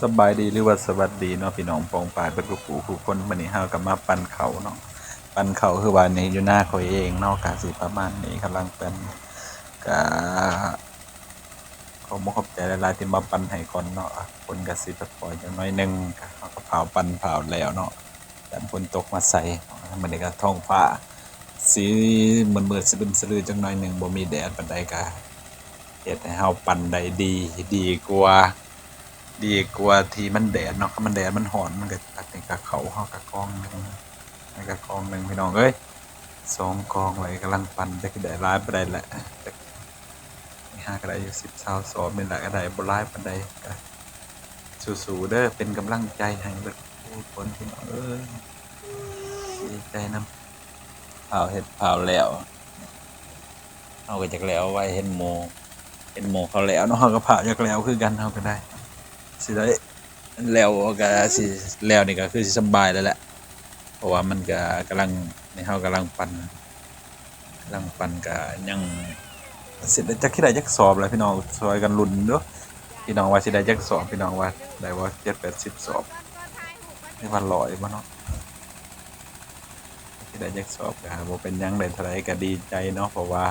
ສະບາຍດີ ຫຼືວ່າສະຫວັດດີເນາະ ພີ່ນ້ອງປ້ອງປາຍເບິດທຸກຜູ້ທຸກຄົນ. ມື້ນີ້ເຮົາກໍມາປັ່ນເຂົ້າເນາະ, ປັ່ນເຂົ້າຄືວ່ານີ້ ຢູ່ນາຂ້ອຍເອງເນາະ, ກະຊິປະມານນີ້ ກຳລັງປັ່ນ ກະຂອບອົກຂອບໃຈຫຼາຍໆ ທີ່ມາປັ່ນໃຫ້ກ່ອນເນາະ. ຝົນກະຊິປອຍໆ ຈັກໜ້ອຍໜຶ່ງ, ກະເຮົາກໍຟ້າວປັ່ນຟ້າວແລ້ວເນາະ. ຢ້ານຝົນຕົກມາໃສ່. ມື້ນີ້ກໍທ້ອງຟ້າສີມືດໆ ສະລຶມສະລືຈັກໜ້ອຍໜຶ່ງ, ບໍ່ມີແດດປານໃດ, ກໍເຮັດໃຫ້ເຮົາປັ່ນໄດ້ດີ, ດີກວ່າ, ດີກວ່າທີ່ມັນແດດເນາະ. ຄັນມັນແດດມັນຮ້ອນ, ມັນກໍ ອັນນີ້ກໍເຂົ້າເຮົາກໍກອງໜຶ່ງ, ອັນນີ້ກໍກອງໜຶ່ງ ພີ່ນ້ອງເອີຍ. ສອງກອງໄວ້ກຳລັງປັ່ນ, ຈັກຊິໄດ້ຫຼາຍປານໃດແຫຼະ, ນີ້ຫາກໍໄດ້ຢູ່ສິບ ຊາວສອບນີ້ແຫຼະ, ກໍໄດ້ບໍ່ຫຼາຍປານໃດ. ກໍສູ້ໆເດີ, ເປັນກຳລັງໃຈໃຫ້ເບິດທຸກຄົນ ພີ່ນ້ອງເອີຍ. ດີໃຈນຳ, ຟ້າວເຮັດຟ້າວແລ້ວ, ເຮົາກໍຢາກແລ້ວໄວ ເຫັນໝູ່, ເຫັນໝູ່ເຂົາແລ້ວເນາະ, ເຮົາກໍພາວຢາກແລ້ວຄືກັນ. ເຮົາກໍໄດ້ ຊິໄດ້ ແລ້ວກໍຊິ ແລ້ວນີ້ກໍຄືຊິສຳບາຍແລ້ວແຫຼະ, ເພາະວ່າມັນກໍກຳລັງ ນີ້ເຮົາກຳລັງປັ່ນ, ກຳລັງປັ່ນກໍຍັງຊິໄດ້ ຈັກຊິໄດ້ຈັກສອບແຫຼະ ພີ່ນ້ອງ, ຊ່ອຍກັນລຸ້ນເດີ້ ພີ່ນ້ອງ ວ່າຊິໄດ້ຈັກສອບ, ພີ່ນ້ອງວ່າໄດ້ບໍ່ ເຈັດແປດສິບສອບ ຫຼືວ່າຮ້ອຍບໍ່ເນາະ. ຊິໄດ້ຈັກສອບກໍບໍ່ເປັນຫຍັງ, ໄດ້ເທົ່າໃດກໍດີໃຈເນາະ, ເພາະວ່າ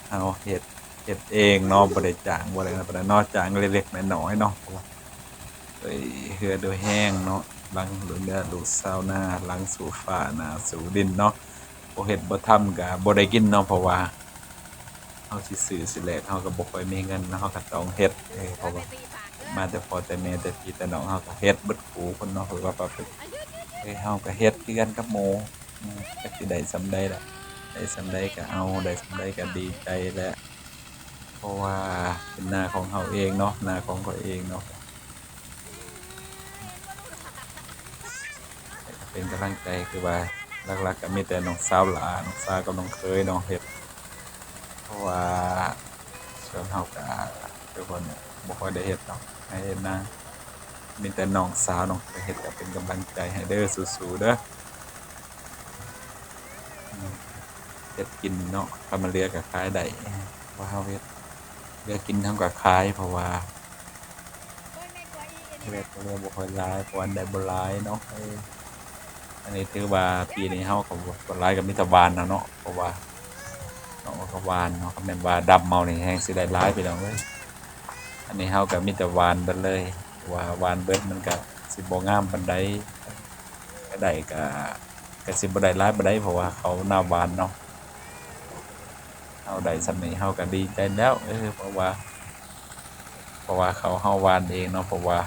ເຮົາເຮັດ ເຮັດເອງເນາະ, ບໍ່ໄດ້ຈ້າງ ບໍ່ໄດ້ນັ້ນປານໃດເນາະ, ຈ້າງເລັກໆນ້ອຍໆເນາະ. ເພາະວ່າ ເອີຍ ເຮືອໂດຍແຮງເນາະ, ຫຼັງເຮືອລູກຊາວນາ, ຫຼັງສູ່ຟ້າໜ້າສູ່ດິນເນາະ. ບໍ່ເຮັດບໍ່ທຳກໍບໍ່ໄດ້ກິນເນາະ, ເພາະວ່າເຮົາຊິຊື້ຊິແລກ ເຮົາກໍບໍ່ຄ່ອຍມີເງິນເນາະ, ເຮົາກໍຕ້ອງເຮັດ. ເອີ ເພາະວ່າມາແຕ່ພໍ່ແຕ່ແມ່ ແຕ່ພີ່ແຕ່ນ້ອງ ເຮົາກໍເຮັດເບິດຄູ່ຄົນເນາະ, ເພາະວ່າປະເພດ ເອີ ເຮົາກໍເຮັດຄືກັນກັບໝູ່. ອືມ ຈັກຊິໄດ້ສ່ຳໃດລະ, ໄດ້ສ່ຳໃດກໍເອົາ, ໄດ້ສ່ຳໃດກໍດີໃຈແຫຼະ, ເພາະວ່າເປັນນາຂອງເຮົາເອງເນາະ, ນາຂອງຂ້ອຍເອງເນາະ. ເປັນກຳລັງໃຈ ຄືວ່າຫຼັກໆກໍມີແຕ່ນ້ອງສາວຫຼ້າ ນ້ອງສາວກັບນ້ອງເຂີຍເນາະເຮັດ, ເພາະວ່າສ່ວນເຮົາກໍ ຄືເພິ່ນບໍ່ຄ່ອຍໄດ້ເຮັດເນາະ ໄຮ່ເຮັດນາ, ມີແຕ່ນ້ອງສາວນ້ອງເຂີຍເຮັດ. ກໍເປັນກຳລັງໃຈໃຫ້ເດີ, ສູ້ໆເດີ. ເຮັດກິນເນາະ, ຄັນມັນເຫຼືອກໍຂາຍໄດ້, ວ່າເຮົາເຮັດເຫຼືອກິນເຮົາກໍຂາຍ, ເພາະວ່າເຮັດກໍເຫຼືອບໍ່ຄ່ອຍຫຼາຍ, ເພາະວ່າໄດ້ບໍ່ຫຼາຍເນາະ. ເອີ ອັນນີ້ຖືວ່າປີນີ້ເຮົາກໍບໍ່ຫຼາຍ, ກໍມີແຕ່ຫວ່ານເອົາເນາະ, ເພາະວ່າເຮົາກໍຫວ່ານເນາະ, ຄັນແມ່ນວ່າດຳເອົານີ້ແຮ່ງຊິໄດ້ຫຼາຍ ພີ່ນ້ອງເອີຍ. ອັນນີ້ເຮົາກໍມີແຕ່ຫວ່ານເບິດເລີຍ, ເພາະວ່າຫວ່ານເບິດມັນກໍຊິບໍ່ງາມປານໃດ, ກໍໄດ້ກໍ ກໍຊິບໍ່ໄດ້ຫຼາຍປານໃດ ເພາະວ່າເຂົ້ານາຫວານເນາະ. ເຮົາໄດ້ສ່ຳນີ້ເຮົາກໍດີໃຈແລ້ວ, ເອີ ເພາະວ່າ ເພາະວ່າເຂົ້າເຮົາຫວານເອງເນາະ, ເພາະວ່າ